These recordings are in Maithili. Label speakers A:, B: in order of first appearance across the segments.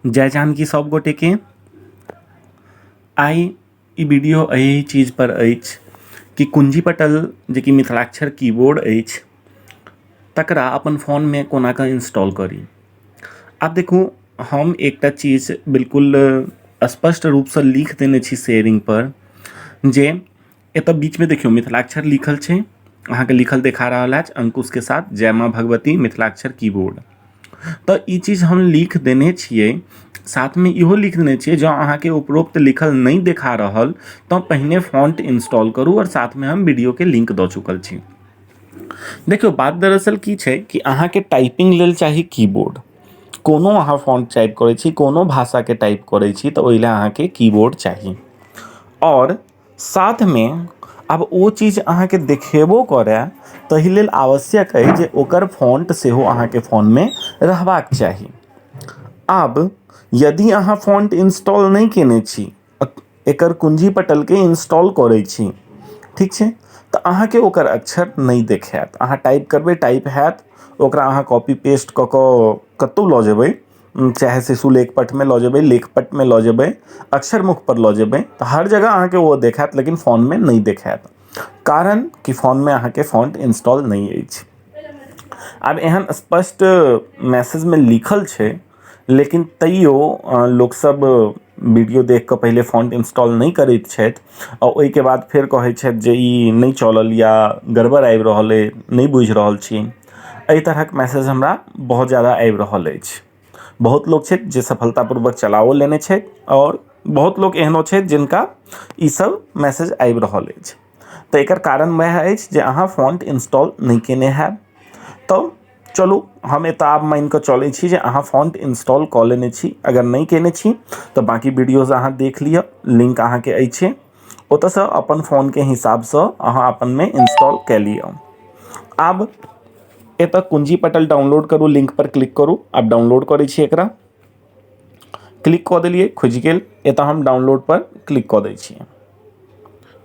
A: जय जानकी सब गोटेके। आइ ई वीडियो एहि चीज पर अछि कि कुंजी पटल जेकि मिथिलाक्षर कीबोर्ड अछि तकरा अपन फोनमे कोना कऽ इंस्टॉल करी। आब देखू, हम एकटा चीज बिल्कुल स्पष्ट रूपसँ लिख देने छी शेयरिंग पर जे एतऽ बीचमे देखियौ मिथिलाक्षर लिखल छै, अहाँके लिखल देखा रहल अछि अंकुशके साथ जय माँ भगवती मिथिलाक्षर कीबोर्ड। तऽ ई चीज हम लिख देने छियै, साथमे इहो लिख देने छियै जँ अहाँके उपरोक्त लिखल नहि देखा रहल तऽ पहिने फॉन्ट इंस्टॉल करू, आओर साथमे हम वीडियोके लिंक दऽ चुकल छी। देखियौ, बात दरअसल की छै कि अहाँके टाइपिंग लेल चाही कीबोर्ड। कोनो अहाँ फॉन्ट टाइप करै छी, कोनो भाषाके टाइप करै छी, तऽ ओहि लए अहाँके कीबोर्ड चाही, आओर साथमे आब ओ चीज अहाँके देखेबो करय ताहि लेल आवश्यक अइ जे ओकर फॉन्ट सेहो अहाँके फोनमे रहबाक चाही। आब यदि अहाँ फॉन्ट इंस्टॉल नहि कयने छी, एकर कुंजी पटलके इंस्टॉल करै छी, ठीक छै, तऽ अहाँके ओकर अक्षर नहि देखायत। अहाँ टाइप करबै, टाइप हैत, ओकरा अहाँ कॉपी पेस्ट कऽ कऽ कतहु लऽ जेबै, चाहे शिशु लेखपटमे लऽ जेबै, लेखपटमे लऽ जेबै, अक्षर मुखपर लऽ जेबै, तऽ हर जगह अहाँके ओ देखायत, लेकिन फोनमे नहि देखायत, कारण कि फोनमे अहाँके फॉन्ट इंस्टॉल नहि अछि। आब एहन स्पष्ट मैसेजमे लिखल छै, लेकिन तैयो लोकसब वीडियो देख कऽ पहिले फॉन्ट इंस्टॉल नहि करैत छथि आ ओहिके बाद फेर कहै छथि जे ई नहि चलल या गड़बड़ आबि रहल अइ, नहि बुझि रहल छी। एहि तरहक मैसेज हमरा बहुत जादा आबि रहल अछि। बहुत लोक छथि जे सफलतापूर्वक चलाओ लेने छथि, आओर बहुत लोक एहनो छथि जिनका ई सब मैसेज आबि रहल अछि। तऽ एकर कारण वएह अछि जे अहाँ फॉन्ट इंस्टॉल नहि केने हैब। तऽ चलू, हम एतऽ आब मानि कऽ चलै छी जे अहाँ फॉन्ट इंस्टॉल कऽ लेने छी। अगर नहि केने छी तऽ बाँकी वीडियोज अहाँ देख लिअ, लिंक अहाँके अछि, ओतऽसँ अपन फोनके हिसाबसँ अहाँ अपनमे इंस्टॉल कए लिअ। आब एतऽ कुंजी पटल डाउनलोड करू लिंक पर क्लिक करू। आब डाउनलोड करै छी, एकरा क्लिक कऽ देलियै, खुजि गेल। एतऽ हम डाउनलोड पर क्लिक कऽ दै छियै।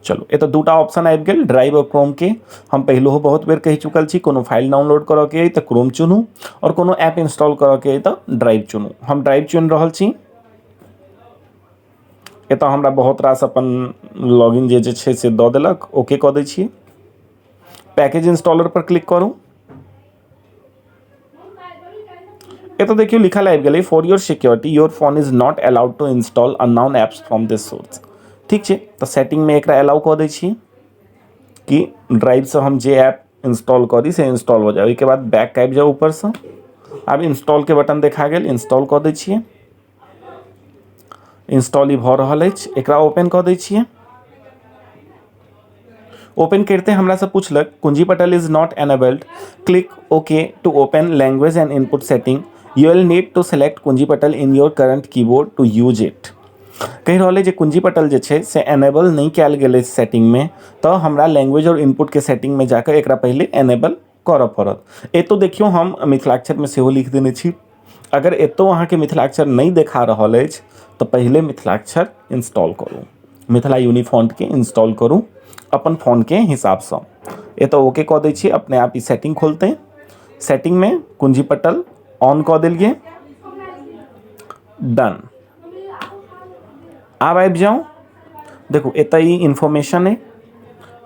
A: चलू, एतऽ दूटा ऑप्शन आबि गेल, ड्राइव आओर क्रोमके। हम पहिलहो बहुत बेर कहि चुकल छी, कोनो फाइल डाउनलोड करऽके अइ तऽ क्रोम चुनू, आओर कोनो ऐप इंस्टॉल करऽके अइ तऽ ड्राइव चुनू। हम ड्राइव चुनि रहल छी। एतऽ हमरा बहुत रास अपन लॉगिन जे जे छै से दऽ देलक, ओके कऽ दै छियै। पैकेज इंस्टॉलर पर क्लिक करू। एतऽ देखियौ लिखल आबि गेलै, for your security your phone is not allowed to install unknown apps from this source. ठीक छै, तऽ सेटिंगमे एकरा अलाउ कऽ दै छी कि ड्राइवसँ हम जे ऐप इंस्टॉल करी से इंस्टॉल हो जाए। ओहिके बाद बैक आबि जाउ ऊपरसँ। आब इंस्टॉलके बटन देखा गेल, इंस्टॉल कऽ दै छियै। इंस्टॉल ई भऽ रहल अछि, एकरा ओपन कऽ दै छियै। ओपन करिते हमरासँ पुछलक, Kunji Patal is not enabled, click okay to open language and input setting, you will need to select Kunji Patal in your current keyboard to use it. कहि रहल अइ जे कुंजी पटल जे छै से एनेबल नहि कयल गेल अछि सेटिंगमे, तऽ हमरा लैंग्वेज आओर इनपुटके सेटिंगमे जाकऽ एकरा पहिले एनेबल करऽ पड़त। एतौ देखियौ, हम मिथिलाक्षरमे सेहो लिख देने छी। अगर एतौ अहाँके मिथिलाक्षर नहि देखा रहल अछि तऽ पहिले मिथिलाक्षर इंस्टॉल करू, मिथिला यूनिफॉन्टके इंस्टॉल करू अपन फोनके हिसाबसँ। एतऽ ओके कऽ दै छियै, अपने आप ई सेटिंग खोलतै। सेटिंगमे कुंजी पटल ऑन कऽ देलियै, डन। आब आबि जाउ, देखू एतऽ ई इन्फॉर्मेशन अइ।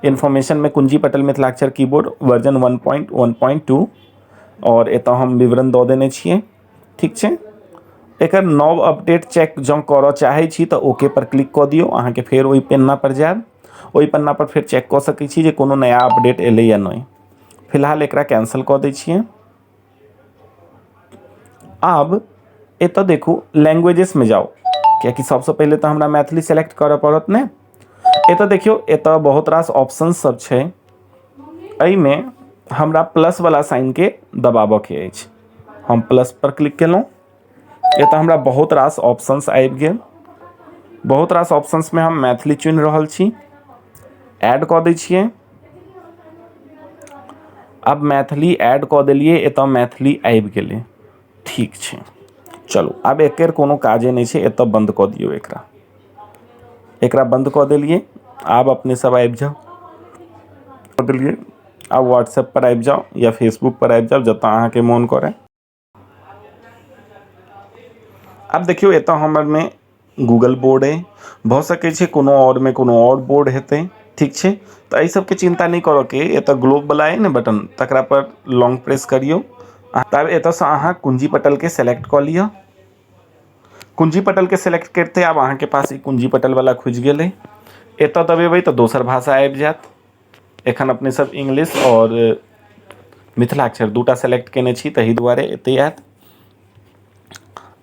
A: इन्फॉर्मेशनमे कुंजी पटल मिथिलाक्षर कीबोर्ड वर्जन 1.1.2, आओर एतऽ हम विवरण दऽ देने छियै। ठीक छै, एकर नव अपडेट चेक जँ करऽ चाहै छी तऽ ओके पर क्लिक कऽ दियौ। अहाँके फेर ओहि पन्ना पर जायब, ओहि पन्ना पर फेर चेक कऽ सकै छी जे कोनो नया अपडेट एलै या नहि। फिलहाल एकरा कैंसिल कऽ दै छियै। आब एतऽ देखू, लैंग्वेजेसमे जाउ, कियाकि सबसँ पहिले तऽ हमरा मैथिली सेलेक्ट करऽ पड़त ने। एतऽ देखियौ, एतऽ बहुत रास ऑप्शन सब छै। एहिमे हमरा प्लस वाला साइनके दबाबऽके अछि। हम प्लस पर क्लिक केलहुँ, एतऽ हमरा बहुत रास ऑप्शंस आबि गेल। बहुत रास ऑप्शंसमे हम मैथिली चुनि रहल छी, ऐड कऽ दै छियै। आब मैथिली ऐड कऽ देलियै, एतऽ मैथिली आबि गेलै। ठीक छै, चलू, आब एकर कोनो काजे नहि छै, एतऽ बन्द कऽ दियौ एकरा। एकरा बन्द कऽ देलियै। आब अपने सब आबि जाउ, कऽ देलियै। आब व्हाट्सएप पर आबि जाउ या फेसबुक पर आबि जाउ, जतऽ अहाँके मोन करे। आब देखियौ एतऽ हमरमे गूगल बोर्ड अइ भऽ सकै छै कोनो आओरमे कोनो आओर बोर्ड हेतै ठीक छै तऽ एहि सबके चिन्ता नहि करऽके अइ एतऽ ग्लोबवला अइ ने बटन तकरा पर लॉन्ग प्रेस करियौ तब एतऽसँ अहाँ कुञ्जी पटलके सेलेक्ट कऽ लिअ कुञ्जी पटलके सेलेक्ट करिते आब अहाँके पास ई कुञ्जी पटलवला खुजि गेलै एतऽ दबेबै तऽ दोसर भाषा आबि जायत एखन अपने सब इंग्लिश आओर मिथिलाक्षर दूटा सेलेक्ट केने छी ताहि दुआरे एतै आयत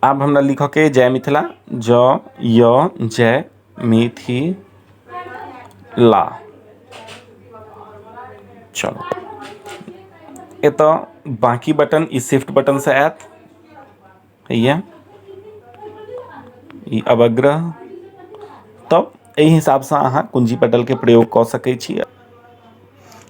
A: आब हमरा लिखऽके अइ जय मिथिला ज य जय मिथिला चलू एतऽ बाँकी बटन ई शिफ्ट बटनसँ आयत हैया ई अवग्रह तब एहि हिसाबसँ अहाँ कुञ्जी पटलके प्रयोग कऽ सकै छी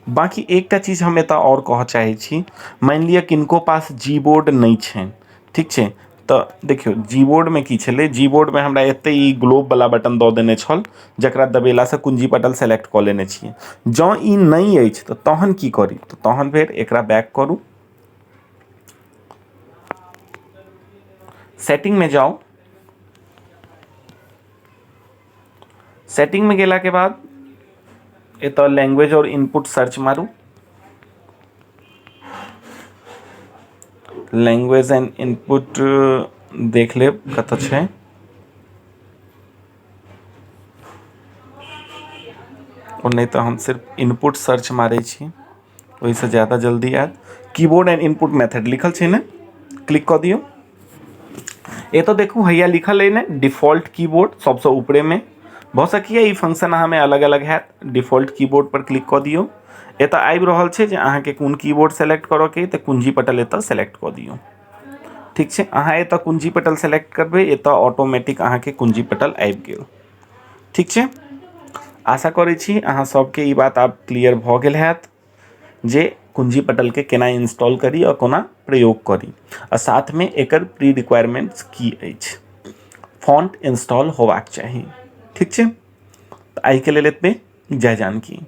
A: बाँकी एकटा चीज हम एतऽ आओर कहऽ चाहै छी मानि लिअ किनको पास जी बोर्ड नहि छनि ठीक छै तऽ देखियौ जी बोर्डमे की छलै जी बोर्डमे हमरा एतै ई ग्लोबवला बटन दऽ देने छल जकरा दबेलासँ कुञ्जी पटल सेलेक्ट कऽ लेने छियै जँ ई नहि अछि तऽ तहन की करी तऽ तहन फेर एकरा बैक करू सेटिंगमे जाउ सेटिंगमे गेलाके बाद एतऽ लैंग्वेज आओर इनपुट सर्च मारू लैंग्वेज एंड इनपुट देख लेब कतऽ छै ओ नहि तऽ हम सिर्फ इनपुट सर्च मारै छी ओहिसँ ज्यादा जल्दी आयत कीबोर्ड एंड इनपुट मेथड लिखल छै ने क्लिक कऽ दियौ एतऽ देखू हैया लिखल अइ ने डिफॉल्ट कीबोर्ड सबसँ ऊपरेमे भऽ सकैए ई फंक्शन अहाँमे अलग अलग हैत डिफॉल्ट कीबोर्ड पर क्लिक कऽ दियौ एतऽ आबि रहल छै जे अहाँके कोन कीबोर्ड सेलेक्ट करऽके अइ तऽ कुंजी पटल एतऽ सेलेक्ट कऽ दियौ ठीक छै अहाँ एतऽ कुंजी पटल सेलेक्ट करबै एतऽ ऑटोमेटिक अहाँके कुंजी पटल आबि गेल ठीक छै आशा करै छी अहाँ सबके ई बात आब क्लियर भऽ गेल हैत जे कुंजी पटलके केना इंस्टॉल करी आओर कोना प्रयोग करी आ साथमे एकर प्री रिक्वायरमेंट्स की अछि फॉन्ट इंस्टॉल होबाक चाही ठीक छै तऽ आइके लेल एतबे जय जानकी।